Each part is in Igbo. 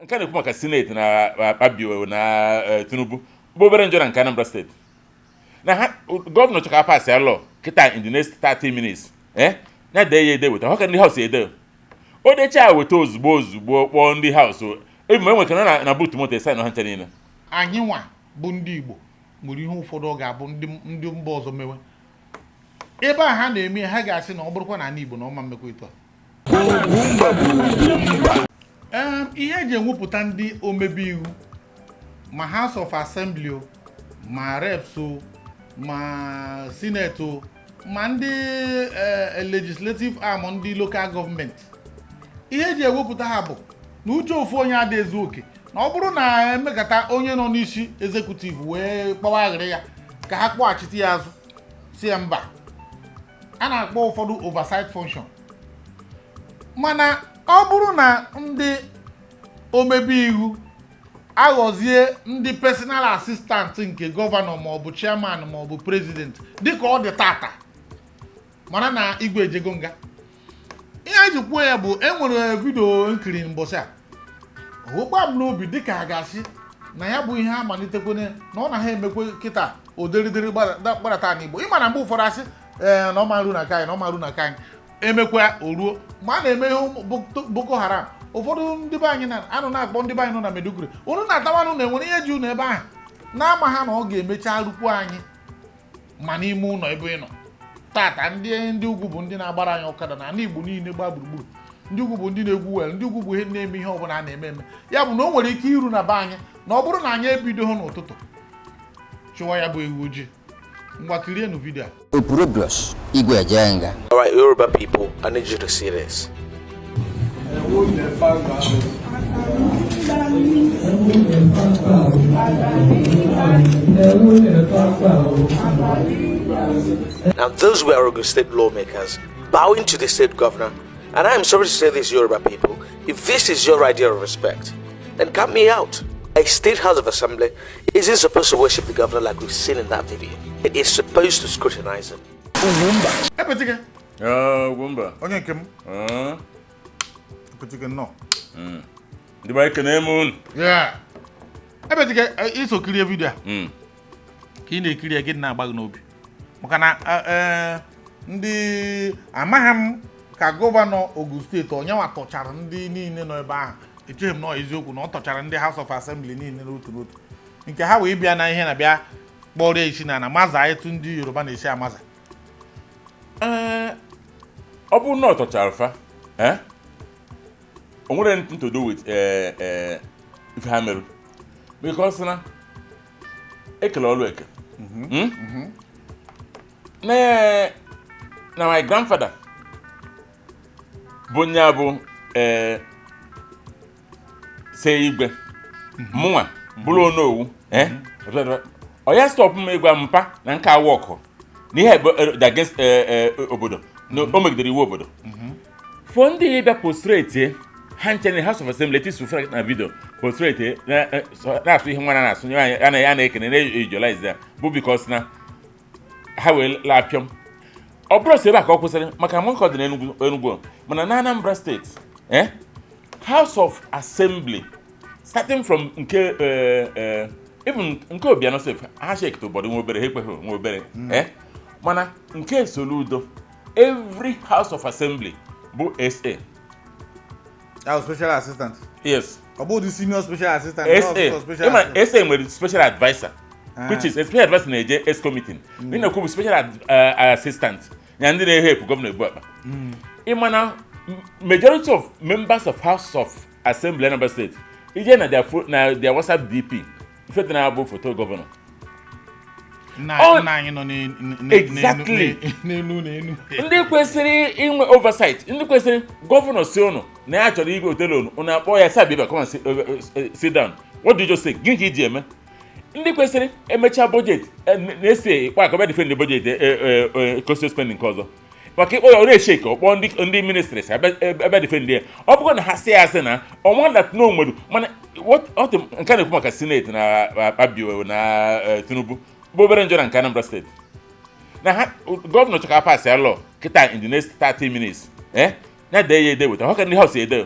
Nke a na-ekwu maka Senate na Akpabio na Tinubu bụ obere njọ na nke Anambra Steeti na ha gọvanọ chọka pass ya law kịta in the next 30 minutes, ya dee ya ede weta ọ ka ndị House ede o dechaa weta ozugbo ozugbo kpọọ ndị House ebi ma enwekana na boot moto sign ha ncha niile. Anyị nwa bụ ndị Igbo nwere ihe ụfọdụ ọ ga-abụ ndị mba ọzọ mewe ebe a ha na-eme, ha ga-asị na ọ bụrụkwa na ala Igbo na ọma mmekọ etu a. Ihe eji enwepụta ndị omebe iwu, ma House of Assembly o, ma Reps o, ma Senate o, ma ndị legislative arm ndị local gọọmenti, ihe eji ewepụta ha bụ na uche ofu onye adị ezu oke, na ọ bụrụ na emekata onye nọ n'isi executive wee kpọwa aghịrị ya ka ha kpọghachite ya azụ, si ya mba. A na-akpọ ụfọdụ oversight function, mana ọ bụrụ na ndị omebe iwu aghọzie ndị personal assistant nke gọvanọ maọbụ chairman maọbụ president, dịka ọ dị tata, mara na igwe ejego nga. Ihe anyị ji kwuo ya bụ enwere video nkiri mbọsị a hụkpa m n'obi, dịka a ga-asị na ya bụ ihe amalitekwene na ọ na ha emekwe kịta oderideri gbadata n'Igbo. Ịma na mgbe ụfọdụ asị ee na ọ marụ na ka anyị na ọ marụ na ka anyị emekwa oruo mgbe a na-eme ihe Boko Haram, ụfọdụ ndị be anyị na-anọ na-akpọ ndị be anyị nọ na Maiduguri, unu na-atawanụ na enwere ihe ji unu ebe ahụ na-ama ha na ọ ga-emecha rukwu anyị ma n'ime ụlọ ebe ị nọ tata. Ndị ugwu bụ ndị na-agbara anyị ọkada na ala Igbo niile gbaa gburugburu. Ndị ugwu bụ ndị na-egwu wel, ndị ugwu bụ ihe na-eme ihe ọbụla a na-eme eme. Ya bụ na o nwere ike iru na be anyị na ọ bụrụ na anyị ebidoghị n'ụtụtụ chụwa ya bụ ewu ojii. Ngwa, kirienụ video a. Opurobios Igwe Ejenga. All right, Yoruba people, I need you to see this. Now, those were Ogun State lawmakers bowing to the state governor. And I am sorry to say this, Yoruba people, if this is your idea of respect, then count me out. A state house of assembly isn't supposed to worship the governor like we've seen in that video. It is supposed to scrutinize him. Epetike. Ugwumba. Onye nke m. Epetike, nnọọ. Ndị be anyị, ekene m unu. Yeah. Epetike, iso kirie video a, ka ị na-ekiri ya, gịnị na-agba gị n'obi? Maka na ndị amaghị m ka gọvanọ Ogun Steeti onyenwa tọchara ndị niile nọ ebe ahụ, echeghị m na ọ eziokwu na ọ tọchara ndị House of Assembly niile n'otu n'otu nke ha wee bịa na ihe na bịa kpọrọ isi na maza etu ndị Yoruba na-esi amaza. Ee, ọ bụrụ na ọ tọchara fa, o nwere anything to do with ife ha mere, because na ekele ọlụ eke. Na my grandfather bụ nya bụ se igwe mụnwa bụrụ onowu, ọ ya stop m ịgwa mpa na nke awụ ọkụ na ihe bụ against obodo na o megidere iwu obodo. For ndị bịa prostrate ha nche na House of Assembly etisu na video prostrate na-asụ ihe nwa na-asụ ya na ya na-ekene na-ejulize ya bụ because na ha wee lapịọm. Ọ bụrụ sọ ebe a ka ọ kwụsịrị, maka maka ọ dị n'Enugu Enugu, mana na Anambra Steeti, House of Assembly, starting from nke even nke Obiano sef, ha shake to body nwa obere, ha ekweghị nwa obere, mana nke Soludo, every House of Assembly bụ SA. Ahụ special assistant? Yes. Ọ bụ ụdị senior special assistant? SA. Not special Ịma assistant. SA nwere special adviser, which is a special adviser na-eje EXCO meeting. Ndị na-ekwu bụ special assistant ya, ndị na-ehepụ gọvanọ ebu akpa. Ịma na majority of members of House of Assembly Anambra State, ije na their na their WhatsApp DP, ife dị na-abụ foto gọvanọ. Nna nna anyị nọ Exactly. n'elu n'elu. Ndị kwesịrị inwe oversight, ndị kwesịrị gọvanọ si ụnụ na ya chọrọ igwe hotel unu, unu akpọ ya sa bịa, come and sit down, what do you just say? Gịnị ka iji eme? Ndị kwesịrị emechaa budget na-ese ịkpọ akọba defend budget, cost spending nke ọzọ maka ịkpọ ya, ọ na-eche ka ọ kpọọ ndị ministries ebe defend ya. Ọ bụrụ na ha sị ya asị na ọnwa that no nwere, mana nke a na-ekwu maka Senate na Akpabio na Tinubu bụ obere njọ na nke Anambra Steeti na ha gọvanọ chọka pass ya law kịta in the next 30 minutes, ya dee ya ede weta ọ ka ndị House ede.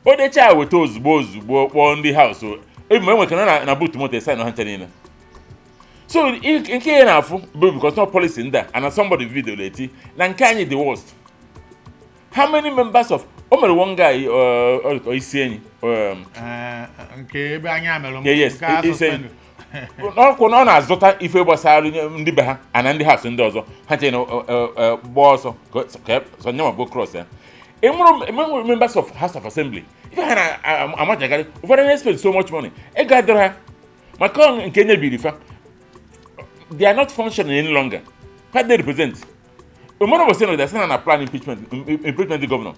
O dechaa weta ozugbo ozugbo, kpọọ ndị House ebi ma enwekana na boot moto sign ha ncha niile. So nke ya na-afụ bụ because no policy ndị a and somebody video eti na nke anyị the worst. How many members of o mere one guy isi enyi Nke ebe anya mere m. Yeah, yes, nke a isi enyi. suspend. N'ọkwụ na ọ na-azụta ife gbasara ndị be ha ana ndị House ndị ọzọ ha chere na gbaa ọsọ ka sonye ma go cross ya. Enwere members of House of Assembly ife ha na-amachakarị ụfọdụ na-spend so much money, ego adịrọ ha maka ọ nke nyebiri fa. They are not functioning any longer. Ha dey represent omere ụbọchị nọgide sị na plan impeachment the governor.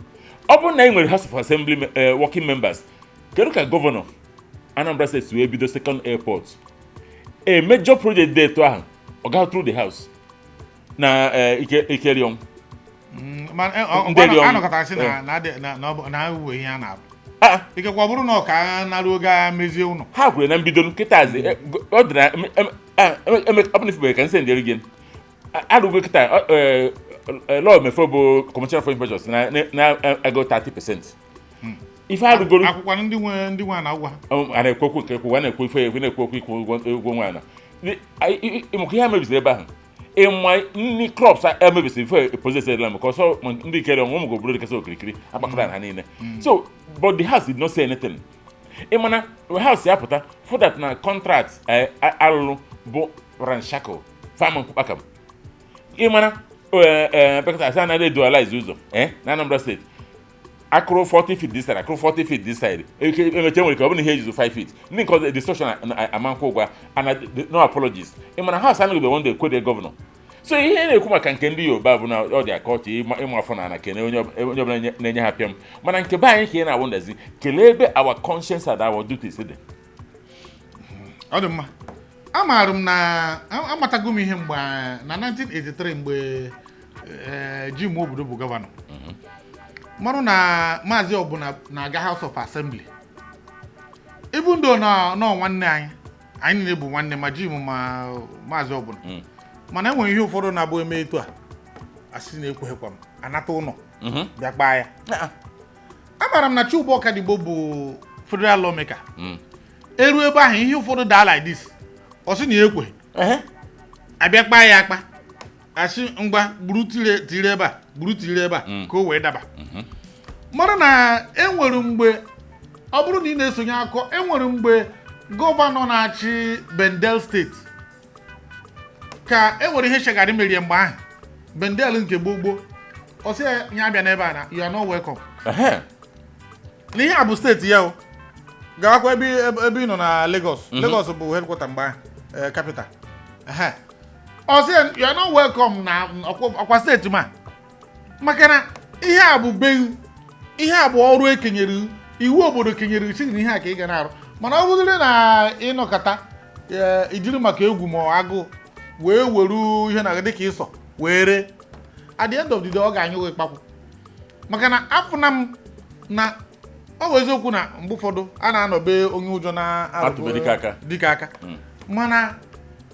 Ọ bụrụ na e nwere House of Assembly working members, kedu ka gọvanọ Anambra State wee bido second airport, a major project dị etu ahụ, ọ gaghị through the House na Ikerion? Mana Ndị dị ọnụ. anọkọtara sị na na adị- na na ọ bụ- na ewe ihe a na-arụ. Ah. Ikekwe ọ bụrụ na ọ ka naruo gaa mezie ụlọ. Ha kwere na mbido nkịtazi ọ dị na ọ bụ na ifebere ka nsị ndịrị gị arụgo kịta. Law Mefo bụ Commissioner for Information na-ego 30% ife arụgoro. Akwụkwọ ndị nwe na ụgwọ ha. A na-ekwu okwu nke ekwu, a na-ekwu ife ekwu, na-ekwu okwu ikwu ụgwọ nwa ana ịmụka ihe a mebisiri ebe ahụ, ịma nni crops a emebisiri ife possess land maka ọsọ ma ndị ikere ọnwụ ụmụ obodo dịkasị okirikiri akpakọrọ ha niile. So but the House did not say anything. Ịmana House ya pụta for that na contract alụlụ bụ ramshackle farm mkpakam. Ịmana bekata asị anaghị dualize ụzọ na Anambra Steeti, akụrụ 40 feet this side, akụrụ 40 feet this side. Emecha nwere ka ọ bụrụ na ihe ejizu 5 feet ndị nke ọzọ destruction ama nkwụ ụgwọ and no apologies. Ị mana House anaghị one day kwede gọvanọ. So ihe na-ekwu maka nke ndị Yoruba bụ na ọ dị aka ọchị ịma afọ na ana kene onye ọbụla na-enye ha pịam, mana nke be anyị ka ị na-awụ ndazi kelee ebe our conscience and our duties dị. Ọ dị mma. Amaara m na amatago m ihe mgbe na 1983 mgbe Jim Obodo bụ gọvanọ, marụ na Maazị Ọbụna na-aga House of Assembly, even though na nọ nwanne anyị, anyị niile bụ nwanne, ma Jim ma Maazị Ọbụna. Mana enwere ihe ụfọdụ na-abụ eme etu a, asị na-ekweghịkwa m anata ụlọ bịa kpaa ya. Amaara m na Chuba Ọkadigbo bụ federal lawmaker. Eru ebe ahụ, ihe ụfọdụ daa like this, ọ sị na ya ekwe abịa kpaa ya akpa, asị ngwa gburu tire tire ebe a, gburu tire ebe a ka o wee daba. Mara na enwere mgbe ọ bụrụ na ị na-esonye akọ, enwere mgbe gọvanọ na-achị Bendel Steeti ka enwere ihe Shagari merie mgbe ahụ Bendel nke gboo gboo, ọ sị ya ya abịa n'ebe a na you are not welcome. Na ihe a bụ steeti ya, o gawakwa ebe ị nọ na Lagos. Lagos bụ headquarter mgbe ahụ, capital. Ehe. Ọ sị ya, you are not welcome na ọkwa steeti ma maka na ihe a bụ be, ihe a bụ ọrụ ekenyere iwu obodo kenyere si na ihe a ka ị ga na-arụ. Mana ọ bụrụ na ịnọkọta ijiri maka egwu ma ọ agụụ wee weru ihe na dịka ịsọ wee ree, at the end of the day ọ ga-anyụ gị kpakwụ. Maka na afụna m na ọ bụ eziokwu na mgbe ụfọdụ a na-anọbe onye ụjọ na Atụbe dike aka. Dike aka. Mana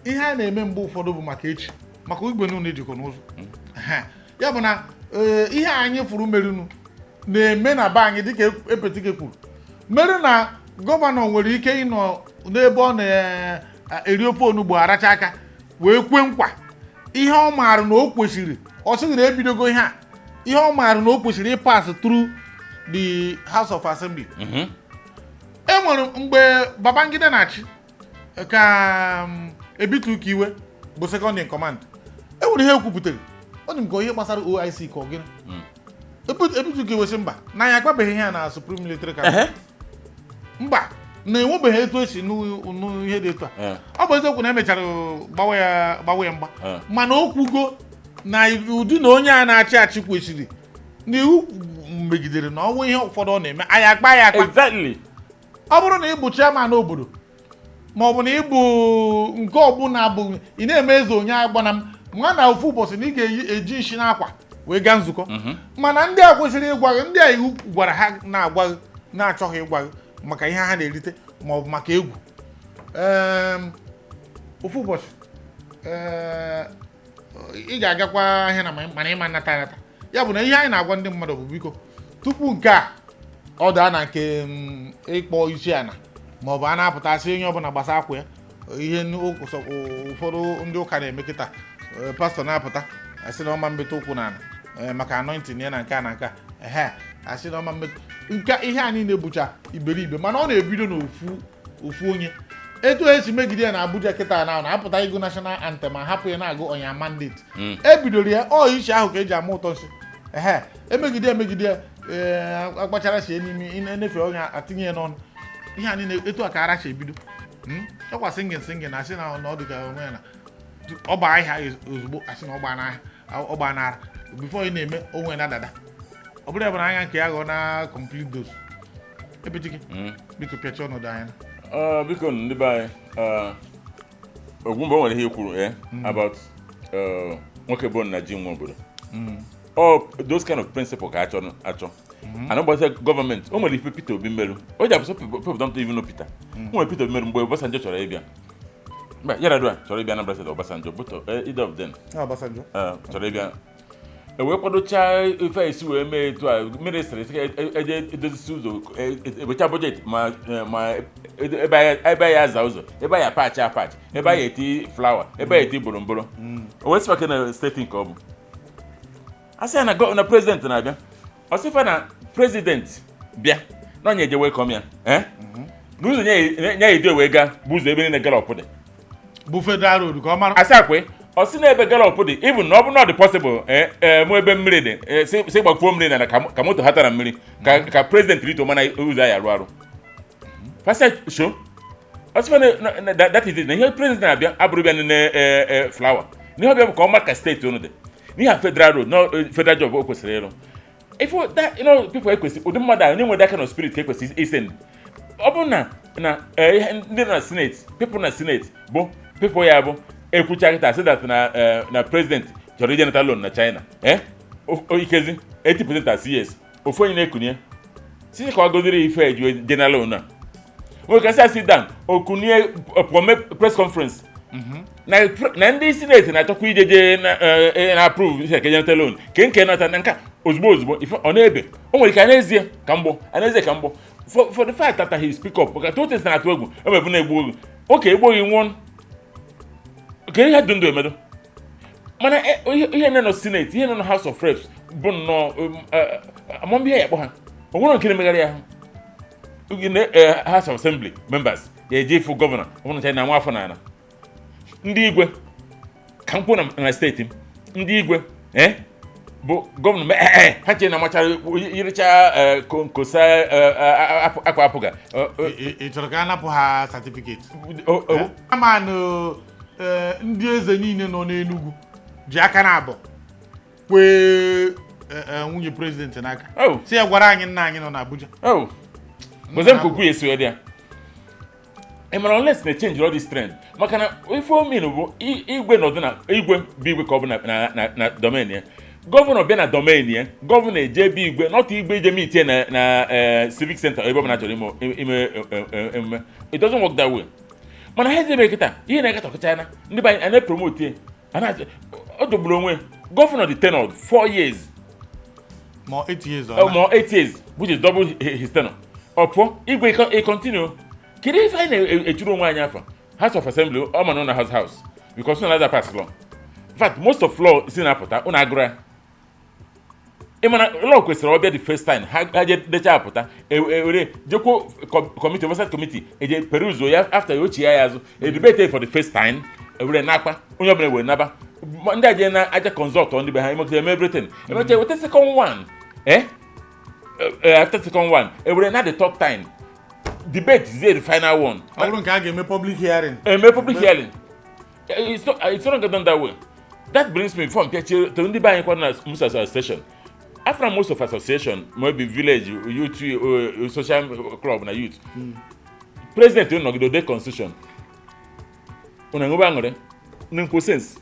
ihe a na-eme mgbe ụfọdụ bụ maka echi, maka igwe n'ụlọ ejikọ n'ụzọ. Ehe. Ya bụ na ihe anyị fụrụ merunu na-eme na be anyị, dịka Epetike kwuru, mere na gọvanọ nwere ike ịnọ n'ebe ọ na-eri ofe onugbu aracha aka wee kwe nkwa ihe ọ maara na o kwesịrị. Ọ sịghị na ebidogo ihe a, ihe ọ maara na o kwesịrị ịpass through the House of Assembly. E nwere mgbe Babangida na-achị ka Ebitu Ukiwe bụ second in command. E nwere ihe ekwupụtara, ọ dị m ka ihe gbasara OIC ka ọ gịnị. Ebitu Ukiwe sị mba, na anyị akpabeghị ihe a na Supreme Military Council. Mba, na enwebeghị etu esi nụ ihe dị etu a. Ọ bụ eziokwu na emechara gbawa ya mgba. Mana o kwugo na ụdị na onye a na-achị achị kwesịrị na iwu megidere na ọnwụ ihe ụfọdụ ọ na-eme, anyị akpa ya akpa. Ọ bụrụ na ị bụ chairman obodo ma ọ bụ na ị bụ nke ọbụla bụ ị na-eme eze onye agbana m nwa na ofu ụbọchị na ị ga-eji nshi n'akwa wee gaa nzukọ. Mana ndị a kwesịrị ịgwa gị, ndị a iwu gwara ha na-agwa gị na-achọghị ịgwa gị maka ihe ha na-erite ma ọ bụ maka egwu. Ofu ụbọchị ị ga-agakwa ahịa na mana ịma nnata anata. Ya bụ na ihe anyị na-agwa ndị mmadụ bụ biko, tupu nke a Ọ daa na nke ịkpọ isi ala, maọbụ a na-apụtasị onye ọbụla gbasa akwa ya. Ihe ụfọdụ ndị ụka na-eme kịta, pastọ na-apụta, asị na ọma mbeta ụkwụ n'ala, maka anointing ya na nke a na nke a, ehe, asị na ọma mbeta nke ihe a niile bụcha iberibe. Mana ọ na-ebido n'ofu ofu onye. Etu esi megide ya na Abuja kịta na na-apụta ịgụ national anthem, ahapụ ya na-agụ on mandate. Ebidoro ya ọ iche ahụ ka eji ama ụtọ nsị. Ehe, emegide emegide ya, ee, akpachara sie n'imi enefe onye atinye ya n'ọnụ. Ihe a niile, etu a ka ara si ebido. Ọkwa singing singing na asị na ọ dị ka onwe ya na ọ gbaa ahịa ozugbo, asị na ọ gbaa n'ahịa, ọ gbaa n'ara before ị na-eme onwe na dada. Ọ bụrụ ya bụ na anya nke ya ghọọ na complete dose. Ebechike, biko pịachie ọnọdụ anya. Biko ndị be anyị, Ogwumba, o nwere ihe i kwuru about nwoke bụ nna ji nwe obodo. Ọ those kind of principle ka achọ achọ ana gbasa gọọmenti. O nwere ife Peter Obi merụ o ji abụsọ. People don't even know Peter. O nwere Peter Obi merụ mgbe Obasanjo chọrọ ịbịa. Mba, Yar'Adua chọrọ ịbịa Anambra State. Obasanjo, both either of them. Obasanjo. Chọrọ ịbịa, e wee kwadochaa ife a esi wee mee etu a ministry sị ka eje edozisi ụzọ, ebecha budget ma ebe anyị aza ụzọ, ebe anyị apachi apachi, ebe anyị eti flower, ebe anyị eti boromboro. O wee sịfa na steeti nke ọ bụ a sị ya na president na-abịa. Ọ sịfa na president bịa na onye eje welcome ya, n'ụzọ nye ya eji wee gaa bụ ụzọ ebe niile gallop dị. Bụ federal road ka ọ mara. Asị akwe, ọ sị na ebe gallop dị, even na ọ bụ na ọ dị possible, mụ ebe mmiri dị, sị gbakwuo mmiri na ka moto ha tara mmiri ka president rito, mana ụzọ anyị arụ arụ pastor show. Ọ sịfa na that is it, na ihe president na-abịa abụrụ bịa nene flower, na ihe ọbịa bụ ka ọ mara ka steeti unu dị n'ihe a federal road no federal job o kwesịrị ịrụ. If that people ekwesị ụdị mmadụ a, onye nwere that kind of spirit ka ekwesị isend. Ọ bụrụ na ihe ndị nọ na senate, people na senate bụ people ya bụ ekwucha kịta sị that na president chọrọ ije nata loan na China, ikezi 80% asị yes. Ofu onye na-ekunye si ka ọ goziri ife eju general loan a nwere ka sị sit down, okunye pụọ mee press conference na ndị senate na-achọkwa ije jee na approve ihe ka enye loan ke nke nata na nka ozugbo ozugbo. Ife ọ na-ebe, o nwere ike a n'ezie ka mgbọ a n'ezie ka mgbọ for the fact that he speak up, maka two things na-atụ egwu emebu na-egbu oge oke egbughị nwụọ ka ihe dị ndụ emedo. Mana ihe nọ na senate, ihe nọ na House of Reps bụ nnọọ amamihe ya akpọ ha, o nwere nke na-emegharị ahụ. House of Assembly members ya eje ịfụ gọvanọ ọ bụrụ na nwa afọ n'ala. Ndị igwe ka m kwuo na steeti m, ndị igwe bụ gọvanọ ha chere na machara yiricha kosa akwa apụga. Ị chọrọ ka a napụ ha certificate ama na ndị eze niile nọ n'Enugu ji aka na abọ kwee nwunye president n'aka si ya gwara anyị nna anyị nọ n'Abuja. Oh, gozie m ka okwu ya esi wee dị ya. Ị mara, unless na change all this trend, maka na ife omin bụ igwe nọdụ na igwe bụ igwe ka ọ bụ na domain ya. Gọvanọ bịa na domain ya, gọvanọ eje ebe igwe nọtụ, igwe ije meet na civic center ebe ọ bụla chọrọ ime emume. It doesn't work that way. Mana ha ezebe kịta ihe na-ekatọkọcha na ndị be anyị a na-epromote ya. A na ọ jọgburu onwe. Gọvanọ dị tenured 4 years. Ma 8 years ọ na ma 8 years, which is double his tenure. Ọ pụọ, igwe ị continue. Kedu ife anyị na-echuru onwe anyị afa House of Assembly? Ọ ma na house because ụnụ na pass law. In fact, most of law si na-apụta ụnụ agụrụ ya. Ị mana law kwesịrị ọbịa the first time ha je decha apụta, ewere jekwuo committee, oversight committee, eje peruse ya. After ya ochie ya azụ, e debate for the first time, ewere n'akpa onye ọbụla ewere naba. Ndị aje na aja consult ndị be ha, emekọta eme everything, emecha weta second one. After second one, ewere na the third time debate is the final one. Ọ bụrụ nke a ga-eme public hearing. Eme public hearing. It's not done that way. That brings me from pịachie to ndị be anyị kwado na Musa Association. After most of association, maybe village youth, social club na youth president unu nọgide ode constitution, unu enwebe aṅụrị nkwu sense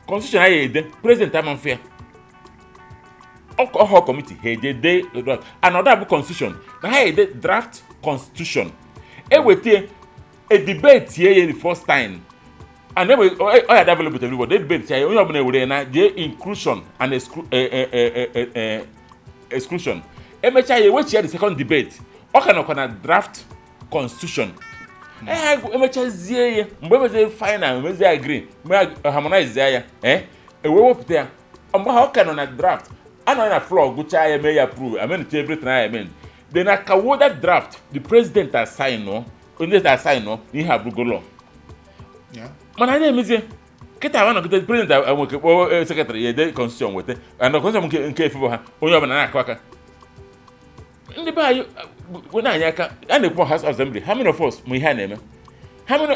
constitution anyị ede, president ama mfe ya ọhọ committee ha eje dee draft. Another bụ constitution na ha ede draft constitution, eweta a debate ya the first time and then ọ ya available to everybody. Debate ya, onye ọbụla ewere ya na jee inclusion and exclusion. Emechaa ya, ewechi ya the second debate, ọ ka nọkwa na draft constitution. Ee, emechazie ya, mgbe emezie final, emezie agree, mgbe harmonize ya, ee, ewee wepụta ya. Mgbe ha ọ ka nọ na draft, anọ na floor, gụchaa ya, mee ya approve, amend everything I amend, then akawo that draft, the president assign, no, onye assign, no, ihe abụgo law. Mana anyị na-emezie kịta, ahụ nọgide president nweke kpọọ secretary ya ede constitution weta, and constitution nke efebo ha, onye ọbụla na-akụ aka. Ndị be anyị wena anyị aka a na-ekwu House of Assembly, how many of us ma ihe a na-eme? How many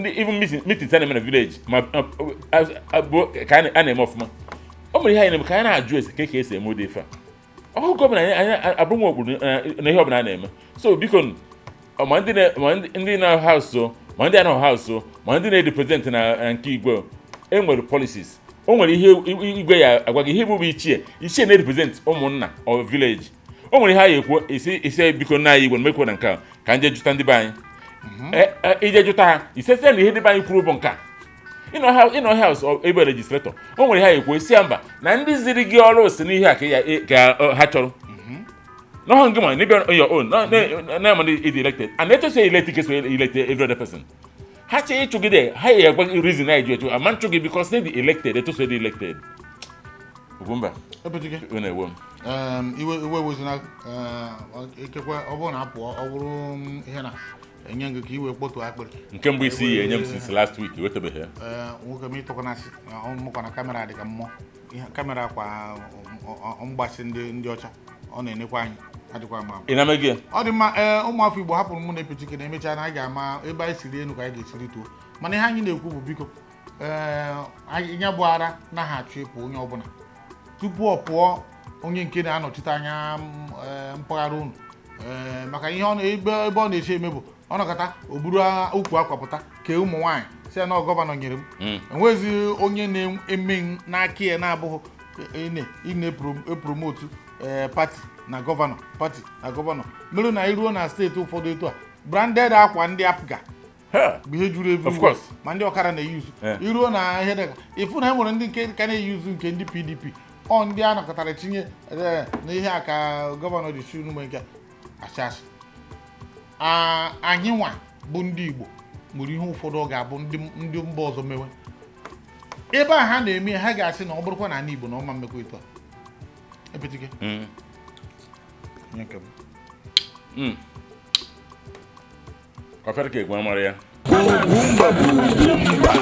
ndị even meetings a na-eme na village ma bụ ka a na-eme ọfụma? O nwere ihe anyị na-eme ka anyị na-ajụ ese ka esi eme ụdị ife a ọhụụ gọvanọ anyị abụrụ nwa okpuru na ihe ọbụla a na-eme. So biko, ma ndị na house o, ma ndị anọ house o, ma ndị na-represent na nke igwe o, e nwere policies, o nwere ihe igwe ya agwa gị, ihe bụ ichie, ichie na-represent ụmụnna or village. O nwere ihe anyị ekwu isi isi, biko nna anyị igwe, mekwo na nke a ka nje jụta ndị be anyị. Ije jụta ha isese na ihe ndị be anyị kwuru bụ nke a. Ịnọ house ebe legislator, o nwere ihe anyị ekwu isi ya mba na ndị ziri gị ọrụ si n'ihe a ka ya ka ha chọrọ n'ọhụ gị ma n'ịbịa on your own na na ịdị elected and etu elect ka esi elect every other person. Ha chee ịchụgide ha, ya agwa gị reason anyị ji echu ama nchụ gị because they dị elected etu dị elected. Ugwumba. Epetike. Iwe na-ewe m. Iwe wezina. Ikekwe ọ bụrụ na apụọ, ọ bụrụ ihe na-enye gị ka iwe kpotuo akpịrị. Nke mbụ isi ya enye m since last week, wetabeghị ya. Ee, nwoke m, ịtụkwana asị mụkwa na camera dị ka mmụọ. Ihe camera kwa mgbasị ndị ọcha ọ na-enekwa anyị adịkwa m Ị na-eme gị ya? Ọ dị mma. Ee, ụmụafọ Igbo, hapụrụ mụ na Epetike na emechaa na anyị ga-ama ebe anyị siri enu ka anyị ga-esiri tuo. Mana ihe anyị na-ekwu bụ, biko, ee, ya bụ ara naghị achọ ịpụ onye ọbụla tupu ọ pụọ, onye nke na-anọchite anya mpaghara unu, ee, maka ihe ebe ọ na-eche eme bụ ọ nọkọta o buru ukwu akwa pụta kee ụmụ nwaanyị, si ya na ọ governor nyere m. Enwezi onye na-eme n'aka ya na-abụghị ị na-epromote ee party na governor, party na governor, mere na iruo na steeti ụfọdụ etu a, branded akwa ndị APGA Ha! bụ ihe juru everywhere. Of course. Ma ndị ọkara na-eyuzu. Iruo na ihe dịka ịfụ na e nwere ndị nke ka na-eyuzu nke ndị PDP, ọ ndị a nakọtara tinye na ihe a ka governor ji si n'ụmụ nke asị asị. Anyị nwa bụ ndị Igbo nwere ihe ụfọdụ ọ ga-abụ ndị mba ọzọ mewe ebe a ha na-eme, ha ga-asị na ọ bụrụkwa na ala Igbo na ọma mmekọ etu a. Epetike. Nye nke m. Ọfere ka egwu amara ya. Ugwumba bụ Ugwumba.